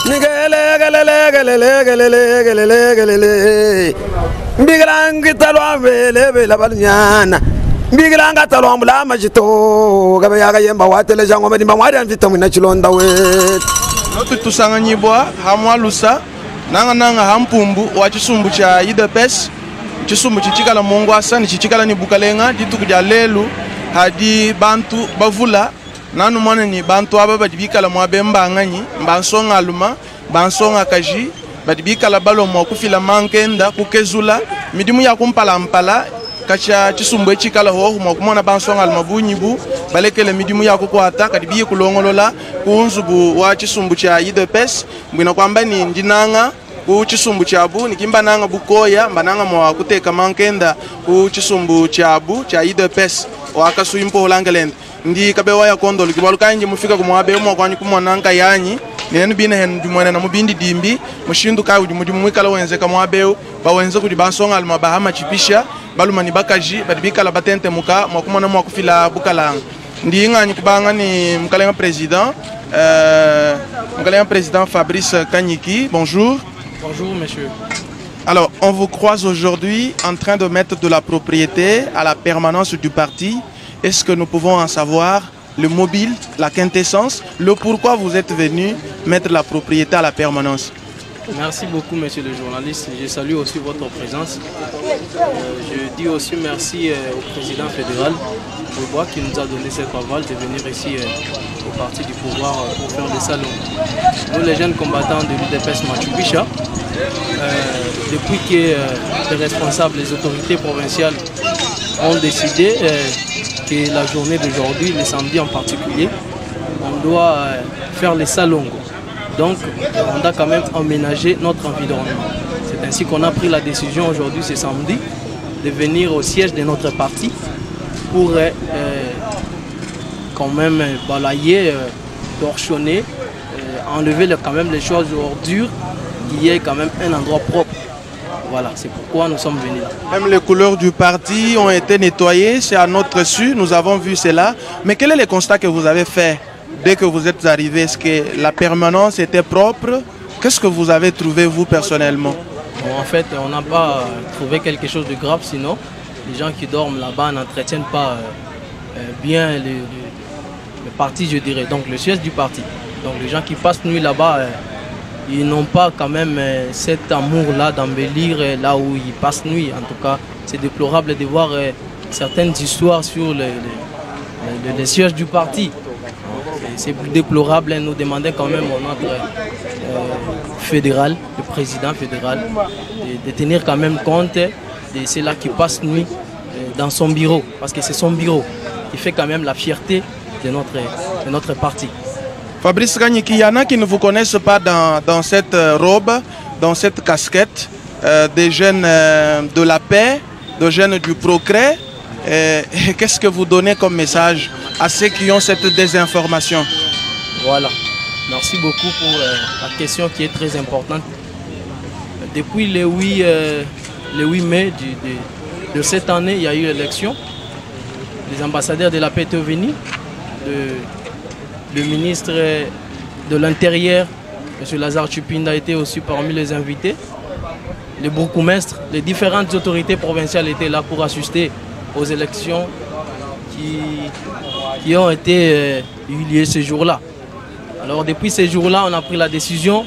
Nikelekelekelekelekelekele mbikilangita lwambelebela balunyana mbikilangata lwambula majito kabe yakayemba wateleja ngoma dimba mwaria mvita mwina chilonda wetu. Notu tusanganyibwa hamwa lusa nanga nanga ha mpumbu wa tshisumbu tshia UDPS, tshisumbu tshitshikala mu ngwasa ne tshitshikala ne bukalenga dituku dia lelu hadi bantu bavula nanu mona ne bantu aba badi bikala muaba mbanganyi mbansongaluma bansongakaji badi bikala balua mua kufila mankenda kukezula midimu ya kumpalampala katshia tshisumbu etshi tshikala hohu mua kumona bansongaluma bunyibu balekele midimu ya kukuata kadi biye kulongolola ku nzubu wa tshisumbu tshia UDPS mbuina kuamba ni ndinanga ku tshisumbu tshiabu ni kimbananga bukoya mbananga mua kuteka mankenda ku tshisumbu tshiabu tshia UDPS wakasuyi mpoholangelende ndi kabewa ya kondolo kibalu kanji mufika ku muaba eu mua kuanyi kumona nkayanyi nenu bine henu dimuenena mu bindi dimbi mushindu kayi udi mudimu muikala wenzeka muaba eu bawenza kudi bansongaluma bahama tshipisha baluma ne bakaji badi bikala batentemuka mua kumona mua kufila bukalanga ndi nganyi kubanga ni mukalenga président mukalenga président Fabrice Kanyiki, bonjour. Bonjour monsieur. Alors, on vous croise aujourd'hui en train de mettre de la propriété à la permanence du parti. Est-ce que nous pouvons en savoir le mobile, la quintessence, le pourquoi vous êtes venu mettre la propriété à la permanence? Merci beaucoup monsieur le journaliste, je salue aussi votre présence. Je dis aussi merci au président fédéral Bobois qui nous a donné cette aval de venir ici au parti du pouvoir pour faire des salons. Nous les jeunes combattants de l'UDPS Matshupisha, depuis que les responsables, les autorités provinciales ont décidé que la journée d'aujourd'hui, le samedi en particulier, on doit faire les salons. Donc, on doit quand même emménager notre environnement. C'est ainsi qu'on a pris la décision aujourd'hui, ce samedi, de venir au siège de notre parti pour quand même balayer, torchonner, enlever quand même les choses ordures, qu'il y ait quand même un endroit propre. Voilà, c'est pourquoi nous sommes venus là. Même les couleurs du parti ont été nettoyées, c'est à notre su, nous avons vu cela. Mais quel est le constat que vous avez fait dès que vous êtes arrivé? Est-ce que la permanence était propre? Qu'est-ce que vous avez trouvé vous personnellement? Bon, en fait, on n'a pas trouvé quelque chose de grave, sinon les gens qui dorment là-bas n'entretiennent pas bien le parti, je dirais. Donc le siège du parti. Donc les gens qui passent nuit là-bas, ils n'ont pas quand même cet amour-là d'embellir là où ils passent nuit. En tout cas, c'est déplorable de voir certaines histoires sur le siège du parti. C'est déplorable et nous demandons quand même au notre fédéral, le président fédéral, de tenir quand même compte de ceux-là qui passent nuit dans son bureau, parce que c'est son bureau qui fait quand même la fierté de notre parti. Fabrice Kanyiki, il y en a qui ne vous connaissent pas dans cette robe, dans cette casquette, des jeunes de la paix, des jeunes du progrès. Qu'est-ce que vous donnez comme message à ceux qui ont cette désinformation? Voilà, merci beaucoup pour la question qui est très importante. Depuis le 8 mai de cette année, il y a eu l'élection. Les ambassadeurs de la paix étaient venus, le ministre de l'Intérieur, M. Lazare Chipinda, était aussi parmi les invités. Les bourgmestres, les différentes autorités provinciales étaient là pour assister aux élections qui ont été eu lieu ce jour-là. Alors depuis ce jour-là, on a pris la décision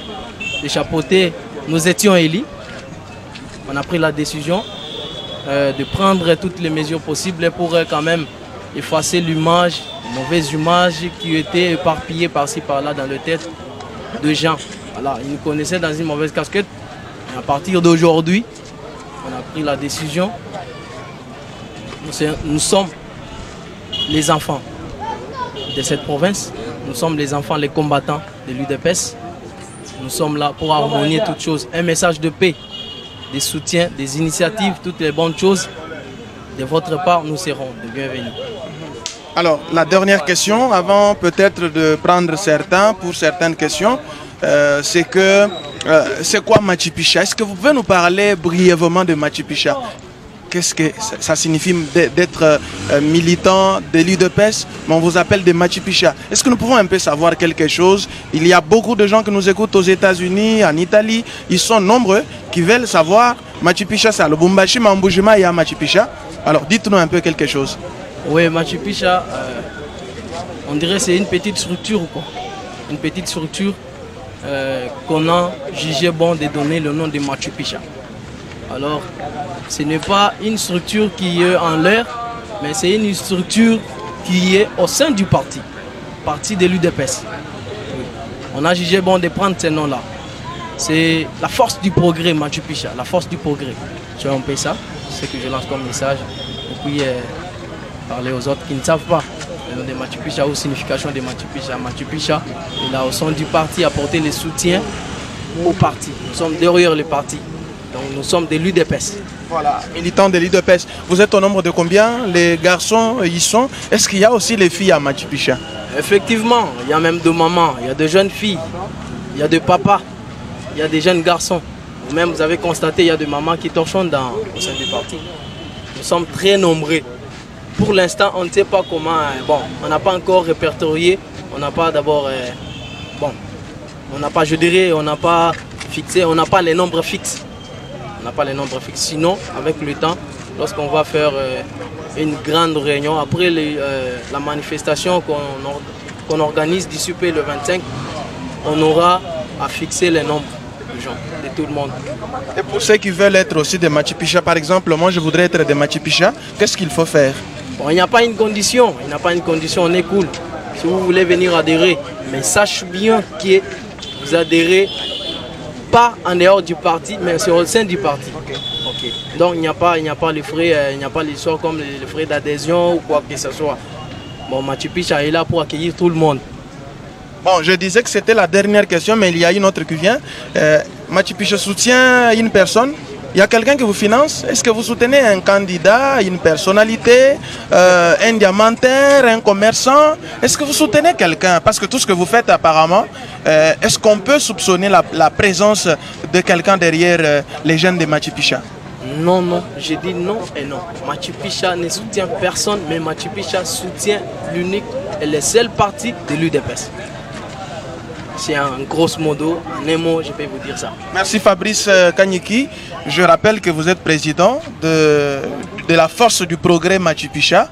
de chapeauter. Nous étions élus. On a pris la décision de prendre toutes les mesures possibles pour quand même effacer l'image, la mauvaise image qui était éparpillée par-ci par-là dans la tête de gens. Voilà, ils nous connaissaient dans une mauvaise casquette. Et à partir d'aujourd'hui, on a pris la décision. Nous sommes les enfants de cette province. Nous sommes les enfants, les combattants de l'U D P S. Nous sommes là pour harmonier toutes choses. Un message de paix, de soutien, des initiatives, toutes les bonnes choses. De votre part, nous serons de bienvenus. Alors, la dernière question, avant peut-être de prendre certains pour certaines questions, c'est que c'est quoi Matshipisha? Est-ce que vous pouvez nous parler brièvement de Matshipisha? qu'est-ce que ça signifie d'être militant de l'UDPS, mais on vous appelle des Machipisha. Est-ce que nous pouvons un peu savoir quelque chose? Il y a beaucoup de gens qui nous écoutent aux États-Unis, en Italie. Ils sont nombreux qui veulent savoir Machipisha, c'est à Lubumbashi, mais en Mbuji-Mayi, il y a Machipisha. Alors dites-nous un peu quelque chose. Oui, Machipisha, on dirait que c'est une petite structure, quoi. Une petite structure qu'on a jugé bon de donner le nom de Machipisha. Alors, ce n'est pas une structure qui est en l'air, mais c'est une structure qui est au sein du parti, parti de l'U D P S. Oui. On a jugé bon de prendre ce nom-là. C'est la force du progrès, Machipisha, la force du progrès. C'est un peu ça, c'est ce que je lance comme message. Et puis, parler aux autres qui ne savent pas le nom de Machipisha ou signification de Machipisha. Machipisha est là au sein du parti, apporter le soutien au parti. Nous sommes derrière le parti. Donc nous sommes des l'U D P S. Voilà, militants de l'U D P S. Vous êtes au nombre de combien? Les garçons y sont. Est-ce qu'il y a aussi les filles à Machipisha? Effectivement, il y a même des mamans, il y a de jeunes filles, il y a des papas, il y a des jeunes garçons. Vous-même, vous avez constaté, il y a des mamans qui torchent au sein du parti. Nous sommes très nombreux. Pour l'instant, on ne sait pas comment... Bon, on n'a pas encore répertorié, on n'a pas d'abord... bon, on n'a pas, je dirais, on n'a pas fixé, on n'a pas les nombres fixes. On n'a pas les nombres fixes. Sinon, avec le temps, lorsqu'on va faire une grande réunion, après la manifestation qu'on organise d'ici peu le 25, on aura à fixer les nombres de gens, de tout le monde. Et pour ceux qui veulent être aussi des Machipisha, par exemple, moi je voudrais être des Machipisha, qu'est-ce qu'il faut faire? Bon, il n'y a pas une condition, il n'y a pas une condition, on est cool. Si vous voulez venir adhérer, mais sache bien que vous adhérez pas en dehors du parti, mais c'est au sein du parti. Ok. Donc il n'y a pas, il n'y a pas les frais, il n'y a pas l'histoire comme les frais d'adhésion ou quoi que ce soit. Bon, Machipisha est là pour accueillir tout le monde. Bon, je disais que c'était la dernière question, mais il y a une autre qui vient. Machipisha soutient une personne. Il y a quelqu'un qui vous finance? Est-ce que vous soutenez un candidat, une personnalité, un diamantaire, un commerçant? Est-ce que vous soutenez quelqu'un? Parce que tout ce que vous faites apparemment, est-ce qu'on peut soupçonner la présence de quelqu'un derrière les jeunes de Machipisha? Non, non, j'ai dit non et non. Machipisha ne soutient personne, mais Machipisha soutient l'unique et le seul parti de l'U D P S. C'est un grosso modo, en un mot, je peux vous dire ça. Merci Fabrice Kanyiki. Je rappelle que vous êtes président de la force du progrès Machipisha.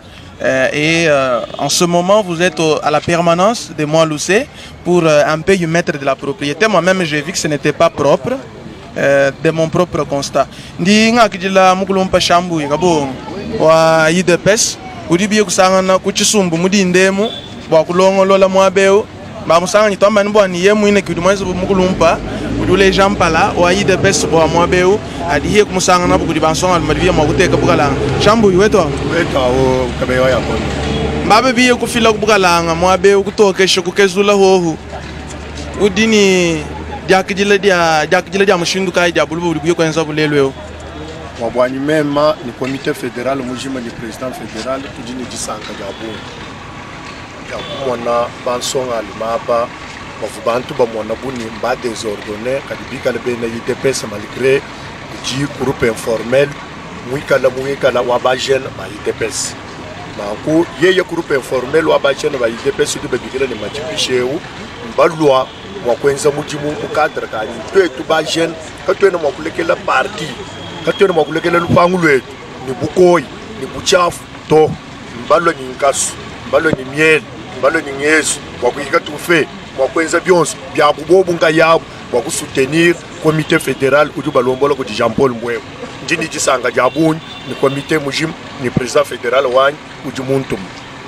Et en ce moment, vous êtes à la permanence de Moalusse pour un peu y mettre de la propriété. Moi-même, j'ai vu que ce n'était pas propre, de mon propre constat. Ndi ngakidila mukulumpa shambu ngabo wa UDPS udi biye kusangana ku chisumbu mudindemu bwa kulongolola mwabeu bamusanga nyitamba ni bwani ye mwine kidu mwezi mukulumpa udi Jean Pala wa UDPS bwa mwabeu adiye kumusanga na bukudi bansonga madibiye mwakuteka bukalanga shambu weto weto awo kabewa yako mbabe biye kufila kubukalanga mwabeu kutokesha kukezula hohu udini dyakijila dya dyakijila dya mushindu kai dya bulubu buli kwenza bulelweo wabwanyi mema ni comité fédéral mujima ni président fédéral tudi ni disanka dya bungi ya kumona bansonga alimaba bavu bantu bamona buni mba désordonné kadi bikala bena UDPS malgré di groupe informel mwikala mwikala wa ba jeune ba UDPS nanku yeye groupe informel wa ba jeune ba UDPS di babikila ni machipishewu mbalwa mwa kwenza mujimu mu cadre ka ni twetu ba jeune ka twena mwa kulekela parti ka twena mwa kulekela lupangu lwetu ni bukoyi ni buchafu to mbalwa ni nkasu mbalwa ni miel mbalwa ni ngesu mwa kuyika tufe mwa kwenza byonso bya bubobu nga yabo mwa kusoutenir comité fédéral udi balombola ku Jean Paul Mbwewe ndini disanga dia bunyi ni comité mujim ni président fédéral wanyi udi muntu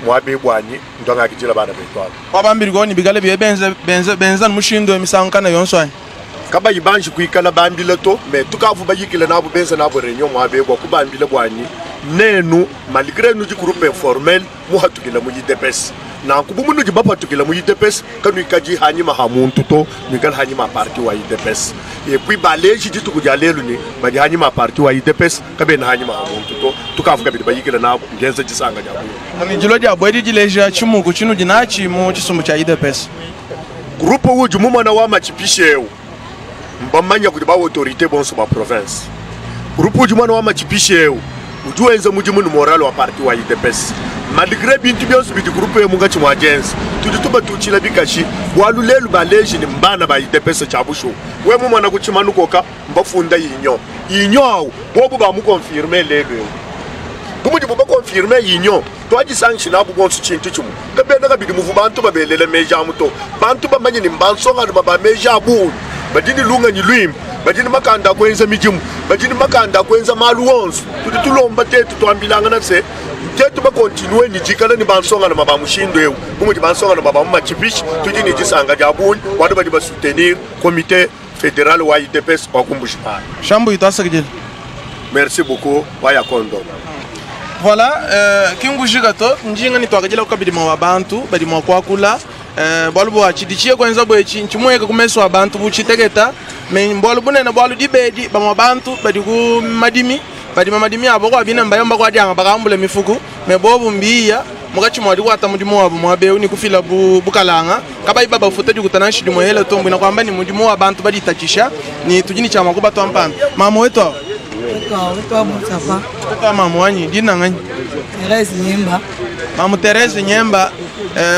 mwabe bwanyi ndonga kijila bana betwala wabambiri goni bigale biye benze benze benza mushindo emisankana yonswa kaba yibanji kuikala bambile to mais tukavu bayikile nabo benza nabo réunion mwabe bwa kubambile bwanyi nenu malgré nous du groupe informel muhatukila mu UDPS na kubumu nudi bapatukila mu UDPS kanu ikaji hanyima ha muntu to nikal hanyima parti wa UDPS et puis baleji dituku dia lelu ni badi hanyima parti wa UDPS kabe na hanyima ha muntu to tukavuga bidi bayikila nabo ngenza disanga dia bu muni jilo dia bwedi dileja chimuku chinu dinachi mu chisumbu cha UDPS groupe wuju mumana wa machipishewu mbamanya kuti ba autorité bonso ba province groupe wuju mwana wa machipishewu Udi wenza mudimu ne moral wa parti wa UDPS. Malgré bintu bionso bidi groupe eu munkatshi mua dienza, tudi tubatutshila bikashi bualu lelu baleji ne mbana ba UDPS tshia bushuwa. We mumana ku tshimanu koka mbafunda union. Union au bobu ba mu confirmer lelu eu. Bu mudibu ba confirmer union, tuadisangishi nabu bonso tshintu tshimue. Kabena kabidi muvu bantu babelela meji amu to. Bantu bamanye ne mbansongalume ba meji a bungi, badi ne lungenyi luimpe, badi ne makanda a kuenza midimu, badi ne makanda a kuenza malu onso. Tudi tulomba tetu tuambilangana se, tetu bakontinue ne dikala ne bansongalume ba mushindu eu, bu mudi bansongalume ba mu matshipishi, tudi ne disanka dia bungi bualu badi basoutenir comité fédéral wa UDPS wa ku Mbuji-Mayi. Shambuyi, tuasakidila. Merci beaucoup, waya kondo. Voilà, kingujika to njinga ni twakajila kabidi mwa bantu badi mwa kwakula bualu bua tshidi tshiye kuenza bwetshi ntshimueka ku meso a bantu butshiteketa me mbualu bunene bualu dibedi bamwa bantu badi ku madimi badi mamadimi abo kwa bina mbayomba kwa dianga bakambula mifuku me bobu mbiya mukatshi mwa dikwata mudimu wabo mwabeu ni kufila bukalanga kabayi babafuta dikutana nshi dimwe hela tombu na kwamba ni mudimu wa bantu baditatshisha ni tudi ni chama kubatwa mpanda mama wetu awo wetu mama wanyi dina nganyi Therese Nyemba. Mamu Therese Nyemba,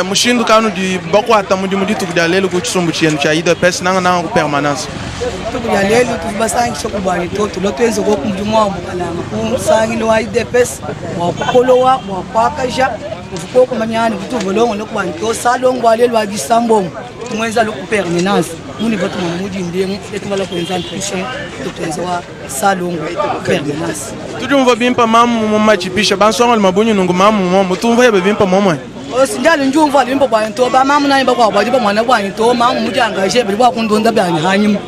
mushindu kanu di bakwata mudimu dituku dia lelu ku tshisumbu tshienu tshia UDPS nanga nanga ku permanence. Dituku dia lelu tudi basangisha ku buanyi to tulua tuenze ko ku mudimu wa bukalanga ku nsangilu wa UDPS bua kukolowa bua kuakaja uvu ko kumanya ne kutu volongo ku buanyi to salongo wa lelu wa disambombo tumwenza lu ku permanence muni batu mwana mudindemu etubala kuenza entretien tutuenza wa salongo permanence. Tudi umva bimpa mamu mu machipisha bansonga mabunyu nungu mamu mu mutumva yebe bimpa momwe. Osindali njumva limbo bwa nto ba mamu nayi bakwa bwa ba mwana bwa nto mamu mujanga je bali bwa kundonda bya hanyuma.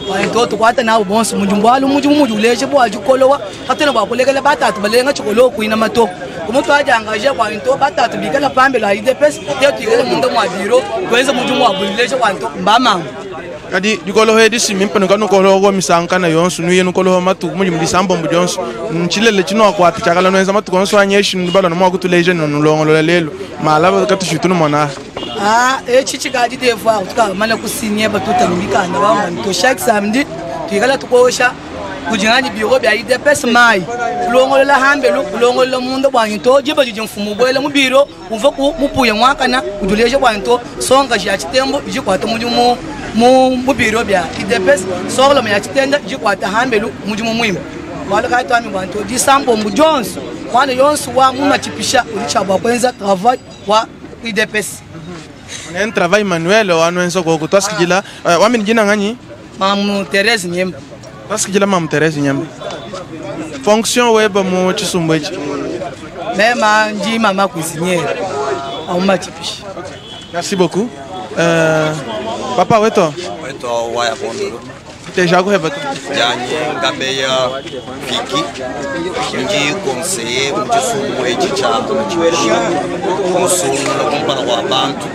Bwa nto tukwata nabo bonso mujumbu alu mujimu mujuleje bwa jikolowa hatena bwa kulekela batatu balenga chikolo kuina mato. Umuntu ajanga je bwa nto batatu bikala pambe la UDPS tetu ikala munda mwa biro kwenza mujimu wa buleje bwa nto mba mamu. Kadi dikolo he disi mimpa nuka nukolo go misanka na yonsu nuye nukolo matu muli mudisambo mbu jonsu nchilele chino akwata chakala noenza matu konso anyeshi ndibalo no mwakutuleje no nulongolo lelo malaba katushitu no mona. Echi chikadi defa tuka mana kusinye batuta mikanda ba mtu chaque samedi tuikala tukosha kujingani biro bya UDPS mai kulongolola hambelu kulongolola munda bwa nto jiba jiji mfumu bwele mu biro uva ku mupuye mwakana ujuleje bwa nto songa ya chitembo jikwata mudimu mu biro bya UDPS songolo ya chitenda jikwata hambelu mudimu mwimba wala kaitwa ami bwa nto disambo mbu Jones mwana yonsu wa mu machipisha ulicha bwa kwenza travail wa UDPS. Un travail manuel wa nwenso ko kutwasikila wami njina nganyi Mamu Therese Nyemba. Twasikila Mamu Therese Nyemba. Fonction web mu chisumbu echi. Mema nji mama cuisinière au machipisha. Merci beaucoup. Papa weto. Weto waya kondo. Teja ko hebato. Janye ngabeya fiki nji conseiller mu chisumbu echi cha machipisha. Kusungula kumpala kwa bantu,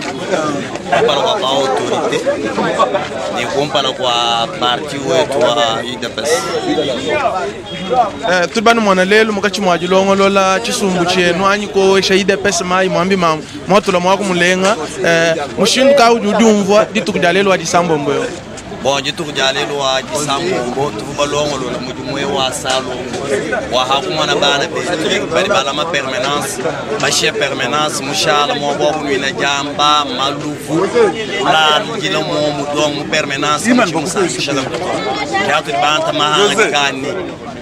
kumpala kwa ba autorité, ni kumpala kwa parti wetu wa UDPS. Tubani mwana lelu mukachi mwajilongolola chisumbu chenu anyi ko esha UDPS mai mwambi mamu mwatula mwako mulenga mushindu ka udi umvwa dituku dia lelu wa disambombo yo. Bon, dituku dia lelu wa disambombo tuvu balongolola mudimu wa salongo wa hakumana bana betu bali balama permanence bashia permanence mushala mo bo kunwina jamba maluvu kulandila mo mudong mu permanence muchimusangisha kyatu banta mahanga kani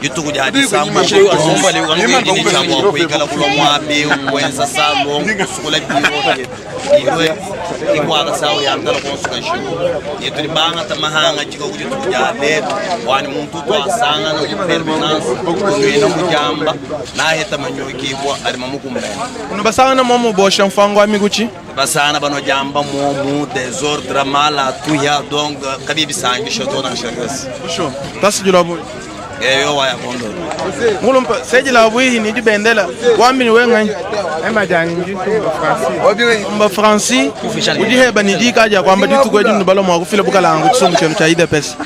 dituku dia disambombo tumbale wanu ni chabo kuikala kulwa mwabe kwenza salongo kusukula biro biro ikwata sawu ya ntala konsuka shiwo yetu banga tamahanga jiko kujitu dia letu wani muntu twasanga no permanence kunwina mujamba naheta manyokibwa ali mamukumbene uno basanga momo bosha mfango wa miguchi basana bano jamba momu desordre mala tuya donc kabi bisangisho to na shagasi usho tasijula bu eyo waya kondo ngulumpa sejila bwihi ni dibendela wambi ni wenganyi ema jangi tumba Francis mba Francis udiheba ni dikaja kwamba dituku edu ndibalo mwa kufila bukalangu chisumbu chenu cha UDPS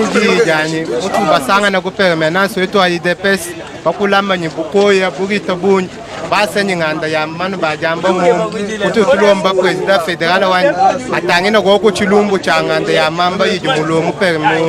ndi jani mutu basanga na ku permanence wetu wa UDPS bakulama ni bukoya bugita bunyi Basenyi nganda ya manu bajamba mu kutu tulomba président fédéral wanyi atangina goko chilumbu cha nganda ya mamba yiji mulo mu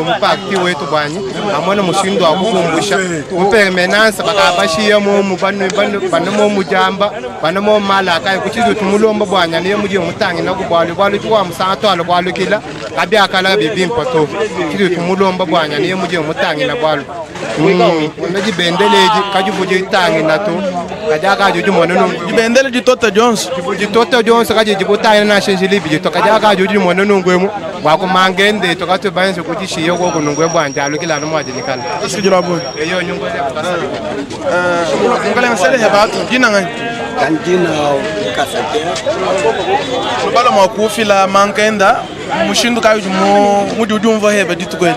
mu parti wetu bwanyi amona mushindo akukumbusha mu permanence bakabashiya mu mu banu banu banu mu mujamba banu mu malaka kuchizo tumulomba bwanya niyo mugiye mutangina kubwalu bwalu kwa musanga twalo bwalukila kabyakala bibimpa to chizo tumulomba bwanya niyo mugiye mutangina bwalu najibendeleji kajibuji tangina to kajaka juju mwana nungu Dibendele di Tota Jones di Tota Jones kaji jibutangina na shenjili biji to kajaka juju mwana nungu emu wakumangende to katu banze kujishiyo ko nungu bwanja alukila no mwajinikala Asikijira boy. Eyo nyungu Ngale nsele hebatu jina ngani? Kanjina Kasate. Lubalo mwakufila mankenda mushindu kayo mu mudi ujumva hebe ditukweli.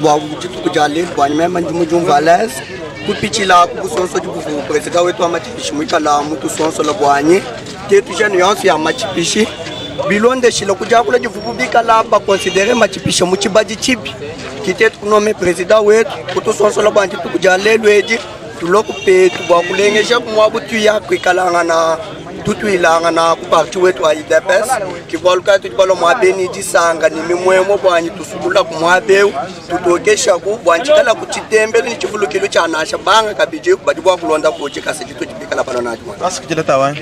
Bwa dituku dia lelu bwanyi meme ndi mujumva à l'aise kupitshila ku busonso dibuvu président wetu wa machipishi mwikala mutusonsola bwanyi tetu jeune yonso ya machipishi bilondeshile kudiakula divubu bikala bakonsidere machipishi mu tshibadi tshibi kitetu kunome président wetu kutusonsola bwanyi dituku dia lelu edi tuloku petu bua kulengesha kumwabu tuya kuikalangana tutuilangana ku parti wetu wa UDPS kibualu tudi balua muabeni disanga ni mimwemo bwanyi tusukula ku muabeu tutokeshaku bwanyi tshikala ku tshitembelu ni tshivulukilu tshia nasha banga kabidi badi bua kulonda kuji kasi ditu dibikala pano nadi mwana. Asikijira tawani.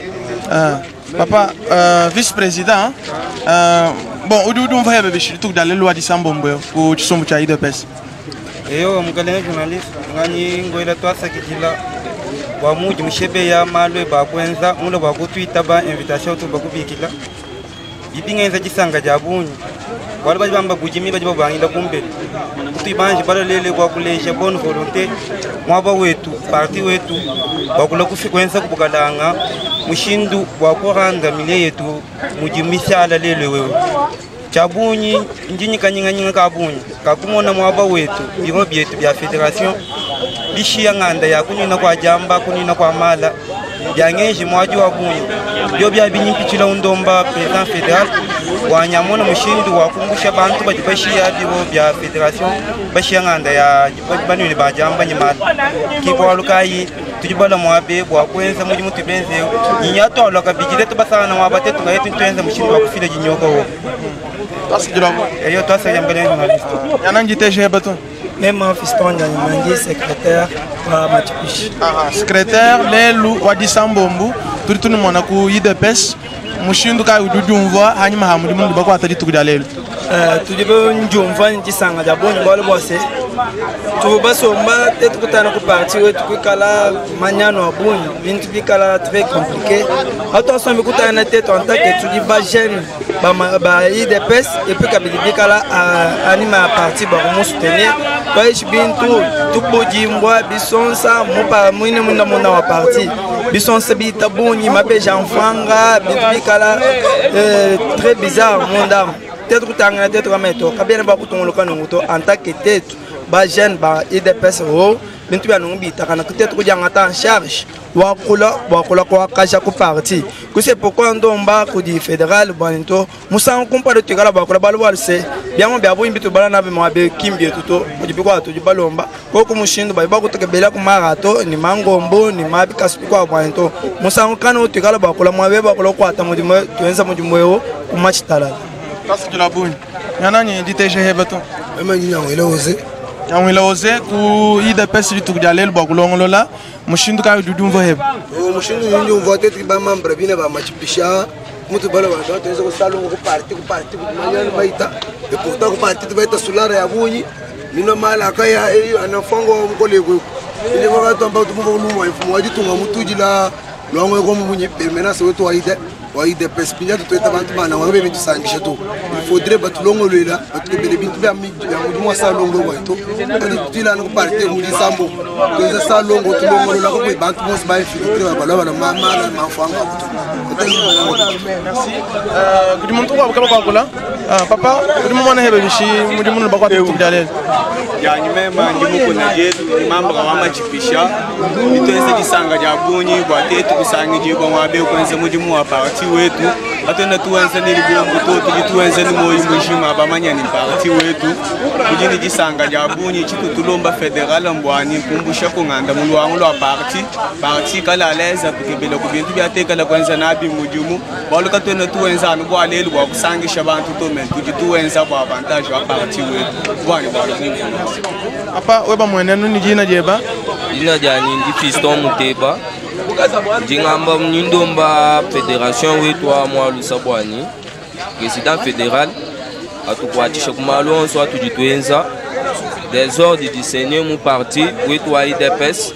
Papa vice président bon udi udi hebe bishi dituku dia lelu wa disambombo ku chisumbu cha UDPS. Eyo mukalenge journaliste ngani ngoela twasakidila bwa muji mushebeya malwe bakwenza mula bwa kutwitaba invitation tu bakubikila bibingenza disanga dia bunyi bwalo badi bamba bujimi badi babangila kumbele kutuibanji balalele bwa kulesha bonne volonté mwaba wetu parti wetu bwakula kufikwenza kubukalanga mushindu bwa kuranda milie yetu mujimishala lele wewe chabunyi njinyi kanyinganyinga kabunyi kakumona mwaba wetu biro byetu bya fédération bishiya nganda ya kunina kwa jamba kunina kwa mala byangenji mwaji wa bunyi byo bya binyimpitshila undomba président fédéral wanyamona mushindu wa kumbusha bantu badi bashiya biro bya fédération bashiya nganda ya banwini ba jamba nyimala kibwalu kayi tudi bala mwabe bwa kwenza mudimu tubenze nyinya twalwa kabidi letu basana mwaba tetu ngaye twenza mushindu wa kufila jinyoka wo. Asikijira eyo twasaya mgalenge journaliste. Yanangi teje hebetu. Mema Fiston Nyanyimangi, secrétaire wa Machipishi. Secrétaire lelu wa disambombu tudi tunimona ku UDPS mushindu kayi udi udiumvua hanyuma ha mudimu ndi bakwata dituku dia lelu. Tudi njumva ntisanga dia bungi bualu bua se tubasomba te tukutana ku parti wetu kuikala manyano a bungi bintu bikala très compliqué ato asombi kutana tetu en tant que tudi ba jeune ba UDPS et puis kabidi bikala anima ya parti bakumusoutenir twaishi bintu tubudimbwa bisonsa mupa mwine munda munda wa parti bisonsa bita bungi mabeja mfanga bintu bikala très bizarre munda tetu kutangana tetu kameto kabiene bakutunguluka nungu to en tant que tetu ba jeune ba UDPS o bintu bya nungu bitakana tetu kujanga ta en charge wakula wakula kwa kasha ku parti kuse pourquoi ndomba kudi fédéral bwanito musango kumpa tukala bakula balu baluse byamo bya bungi bitu bala nabe mwabe kimbie tuto kudi bikwa tudi balomba ko kumushindu bayi bakutukebela ku marato ni mangombo ni mabikasu bikwa bwanito musango kano tukala bakula mwabe bakula kwata mudimu tuenza mudimu wo kumachitalala. Asikijira bunyi. Yananyi diteje hebetu. Mema nyangwele oze. Nyangwele oze ku UDPS dituku dia lelu bwa kulongolola mushindu kayi udi udiumvua hebe. Mushindu ndiumvua tetu ba membre bine ba machipisha mutu bala bantu tuweze kusalongo ku parti ku parti kumanyana baita et pourtant ku parti tubaita solar ya bunyi mino mala kaya anafongo mukole ku ile wakati ambao tumuva ulumwa mfumo wajitunga mutujila lwango ko munyi permanence wetu wa ide wa UDPS pinya tutoita bantu bana wangabe bitusangisha tu il faudrait batulongolwela batukebele bintu bya mudimu wa salongo bwaito ati tutila ku parti mudi sambo tuweza salongo tulongolola ko bantu bonse ba infiltré ba bala mama mafanga Merci. Kudi muntu kwa kaba kwa papa kudi mwana hebe bishi mudi munu bakwa tuku lelu. Yani mema ndi mukuna jetu ni mambra wa machipisha bitwenze disanga dia bunyi bwa tetu kusangijibwa mwabe kwenze mudimu wa parti wetu Katwena tuwenza ni libombo to tudi tuwenza ni moyo mujima bamanya ni parti wetu tudi ni disanga dia bungi tshitu tulomba federal mbwani kumbusha kunganda mulwangu lwa parti parti kala aleza tukebela ku bintu byatekala kwenza nabi mudimu balu katwena tuwenza anu bwa lelu bwa kusangisha bantu to me tudi tuwenza bwa avantage wa parti wetu bwani bwa apa weba mwenenu ni jina jeba Jina jani ndi Fiston Muteba ndingamba nindomba fédération wetu wa mwalusa bwani président fédéral atukuatisha kumalu onso atudi twenza desordre du seigneur mu parti wetu wa UDPS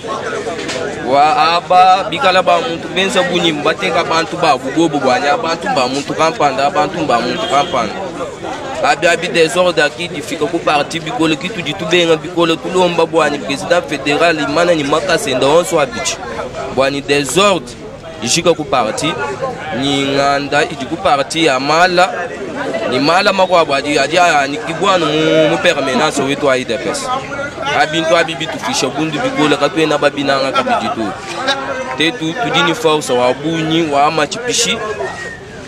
wa aba bikala ba muntu benza bunyimbu bateka bantu babu bobo bwani abantu ba muntu kampanda abantu ba muntu kampanda abi abi desordre aki difika ku parti bikolo kitudi tubenga bikolo tulomba bwani président fédéral imana ni makasenda onso abichi bwani desordre ishika ku parti ni nganda idi ku parti ya mala ni mala makwabo adi adi anikibwanu mu, mu permanence wetu a UDPS abintu abi bitufisha bundu bikola katwena babinanga kabidi tu tetu tudi ni force wa bunyi wa machipishi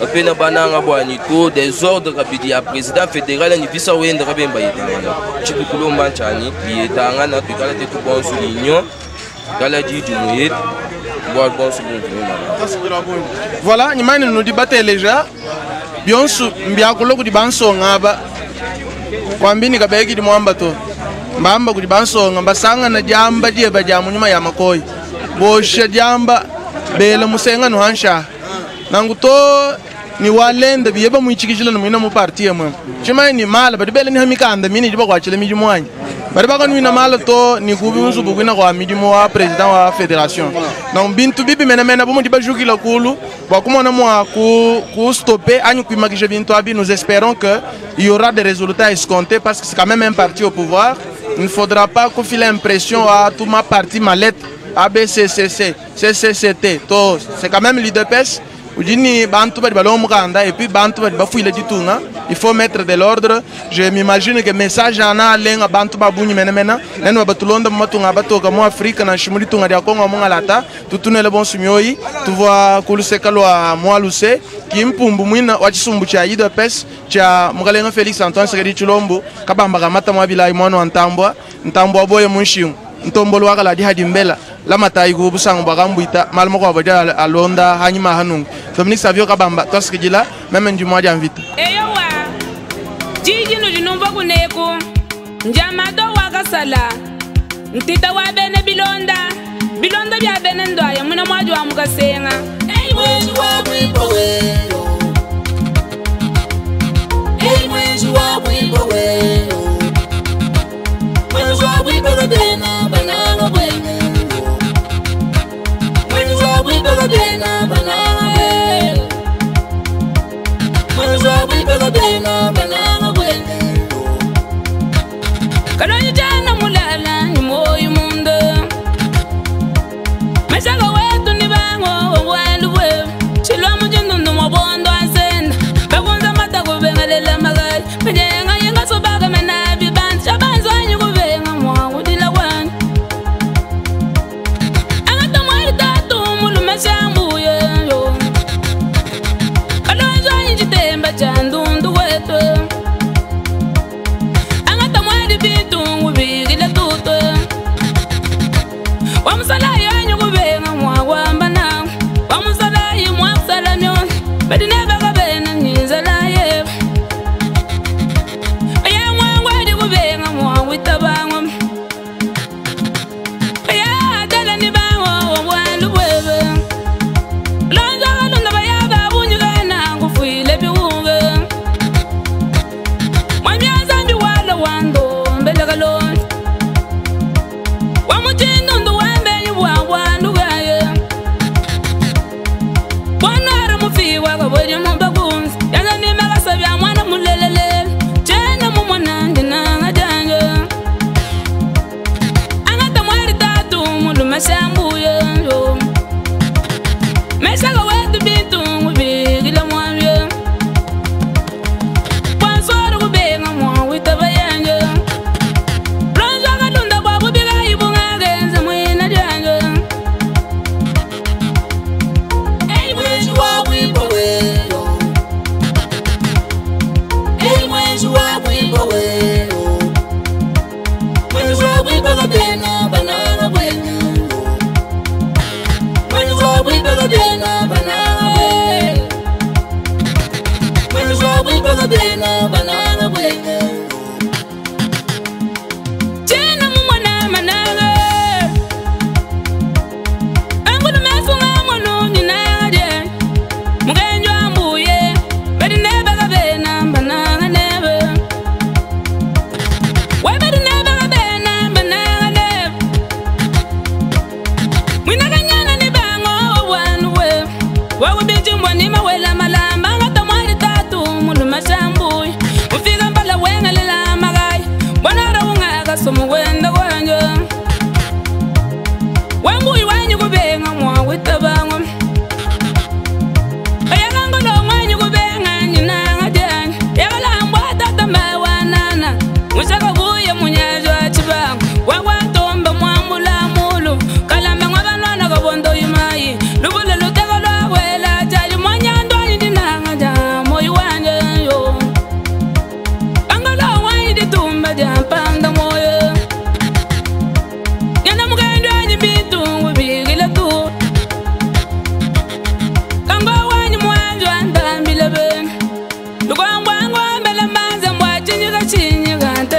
kapena bananga bwani to desordre kabidi ya président fédéral ni visa wenda kabemba yetangana chitu kulomba nchani biyetangana twikala tetu bonso l'union kala didi muyetu bwa bonso bundu Voilà, nyimani nudi bateleja bionso mbiakulo kudi bansonga aba kwambini kabeki di mwamba to mbamba kudi bansonga mbasangana jamba dieba dia munyuma ya makoyi bosha jamba bela musenga no hansha nangu to ni walenda biyeba muichikishila no mwina mu parti yemwe chimai ni mala badi bela ni hamikanda mini diba kwachile miji mwanyi badi bakanwina mala to ni kubi unsubu kwina kwa midimu wa président wa fédération donc bintu bibi menemene bomu diba jukila kulu bwa kumona mwa ku ku stopper anyi kuimakisha bintu abi. Nous espérons que il y aura des résultats escomptés parce que c'est quand même un parti au pouvoir. Il ne faudra pas qu'on file l'impression à tout ma parti mallette A B C C C C C C T to c'est quand même l'UDPS ujini bantu badi balomukanda et puis bantu badi bafuile ditunga. Il faut mettre de l'ordre. Je m'imagine que message ana alenga bantu babunyi menemena nenu batulonda mumatunga batoka mu Afrika na shimuli tunga dia Kongo mungalata tutunele bonsu mioyi tuvua kuluseka lwa mwaluse kimpumbu mwina wa chisumbu cha UDPS cha mukalenga Felix Antoine Tshisekedi Tshilombo kabamba kamata mwabilayi mwana wa ntambwa ntambwa boye munshingu ntombolo wakala di mbela lamatayi ku busangu bwakambwita malimo kwabo dia alonda hanyuma hanungu Dominique Savio Kabamba twasikijila meme ndi mwaja mvita eyowa jiji nudinumva kuneku njamado wakasala ntita wa bene bilonda bilonda bya bene ndwaya muna mwaji wa mukasenga. Ei, mwenji wa bwimbo weyo. Ei, mwenji wa bwimbo weyo. Mwenji wa bwimbo bena bananga bwene. Mwenji wa bwimbo bena bananga bwene. Mwenji wa bwimbo bena bananga bwene. Kalonyi jana mulala ni moyo mundo Meshaga wetu ni bango obwandu bwe Chilwa mujindu mwabondo ansenda Bakunza mata kubengalela magali Penyenga yenga sobaga menabi bantu Shabanzo anyu kubenga mwangu dila wanyu Angata mwali tatu mulume shambuye yo Kalonzo anyu chitemba cha ndundu wetu.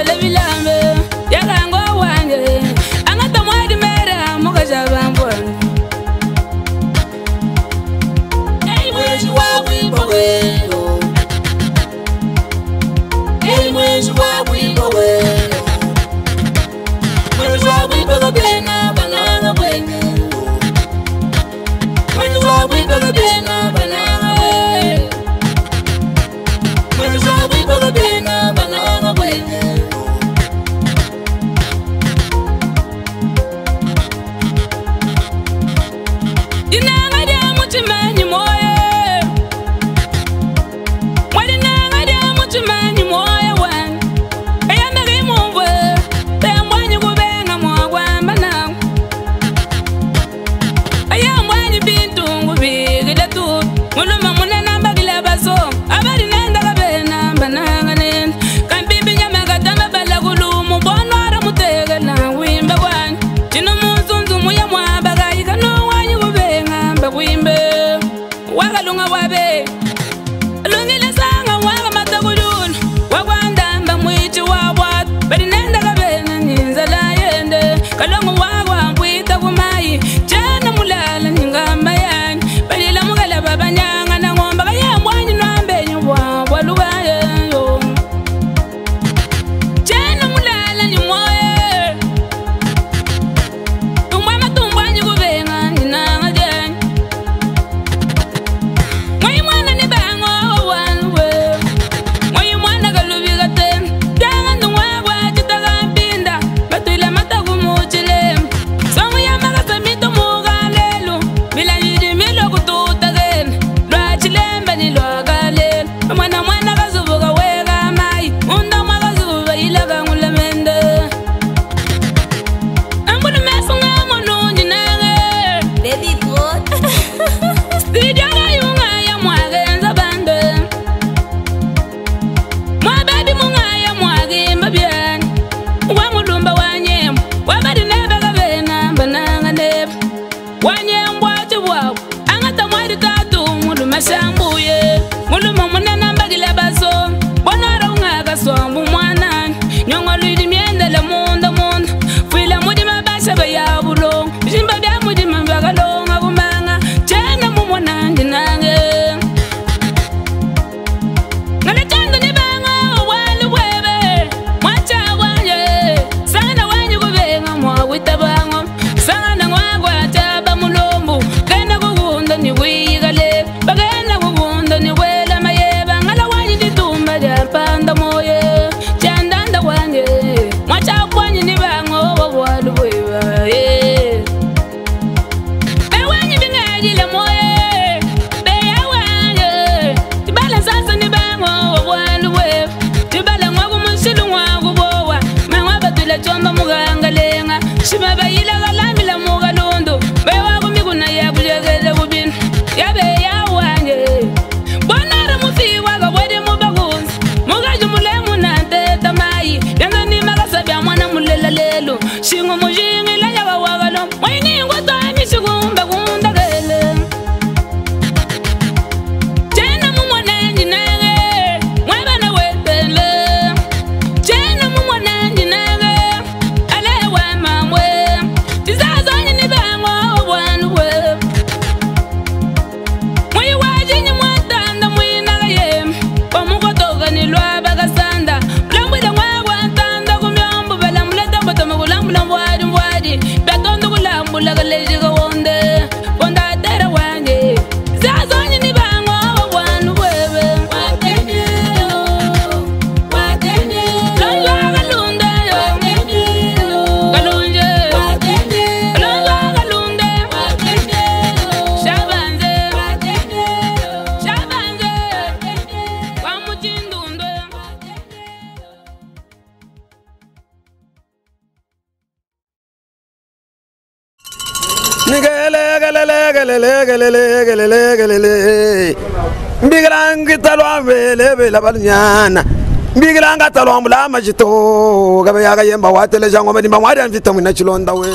Batele bilambe yakango wange angata mwadi mera mukaja bambona Ei mweji wa wimbo welo Ei mweji wa wimbo welo Mweji wa wimbo bena bananga bwene Mweji wa wimbo bena bananga we Mweji wa wimbo bena bananga bwene Dinanga dia muchimanyi moye Mwadinanga dia muchimanyi moye wan Eyameri mumwe Tembwanyi kubenga mwagwamba na Eyambwanyi bintu ngubigile tu Muluma munena mbagila baso Abari nenda kabena mbananga nenda Kambibi nyama katamba balagulu Mubonwara mutege na wimba wanyi Chino munzunzu muya mwabaga Ikano wanyi kubenga mbagwimbe Wakalunga wabe Lungile sanga waka matagululu Wakwandamba mwichi wabwatu Bali nenda kabena nyinzala yende Kalongo wakwa nkwita kumayi Chena mulala nyingamba yanyi Balila mukala babanyanga na ngomba Kayambwanyi nwambenyu bwabwa lugayeyo Chena mulala nyimoye Tumbwa matumbwanyi kubenga nyinanga janyi Mwayi mwana ni bango wanwe Mwayi mwana kalubiga te Tanga ndungwa chitaga mpinda Batwila mataku muchile Songu ya makasa mito mugalelu Bila yidi milo kututa gen Lwa chilembe ni lwa galelu Mwana mwana kazubuka wega mai Unda mwakazuba ilaga ngulemende Ambulu mesunga monu nyinenge Baby bro. Studio yunga ya mwagenza bande Mwababi munga ya mwagimba byani Wa mulumba wanyem Wabadi nebe kabena bananga nebe Wanyembwa chibwabu Angata mwadi tatu muluma shambuye Muluma munena mbagila baso Bonara unga kaswambu mwana Nyongo lwidi myendele munda munda Fwila mudima basha ya bulongo Jimba bya mudima bakalonga kumanga Chena mumona ndinange Ngalechanda ni banga wali webe Mwacha wanye Sana wanyu kubenga mwawita bango Sana ngwagwa chaba mulombu Kena kugunda ni wigale Bagena kugunda ni wela mayeba Ngala wanyu ditumba japanda moye Chandanda wanye Mwacha wanyu ni bango walu weba Bewanyu bingajile moye Beya wanye Tibala sasa ni bango walu weba Tibala ngwaku mushilu ngwaku bowa Mangwa batula chomba muganga lenga Shima bayila kalambila mugalundu Bewa kumikuna ya kujegele kubinu Yabe ya wanye Bonara mufi waka wede mubagunzi Mugaju mulemu na nteta mayi Yanga ni makasa bya mwana mulela lelu Shingu mujingi la yawa wakalo Mwaini ngwata mishikumba kunda gele Chena mumwana njinenge Mwebana wetele Chena mumwana njinenge Alewa mamwe Tizazo nyini bangwa wanu we Mwayi wajinyi mwatanda mwinaga ye Wamukotoka ni lwa bakasanda Mulambwila mwagwa ntanda kumyombo Balamuleta mbotoma kulambula mbwadi mbwadi Batondo kulambula kalejika wonde Bonda tera wanje Zazo nyini bangwa wanu wewe Watenye Watenye Longa kalunde Watenye Kalunje Watenye Longa kalunde Watenye Shabanze Watenye Shabanze Wamuchindundwe Nigelelegelelegelelegelelegelele. Mbigilangitalwambelebela balunyana mbigilangatalwambula majito gabe yakayemba wateleja ngoma dimba mwadi mvita mwina chilonda we.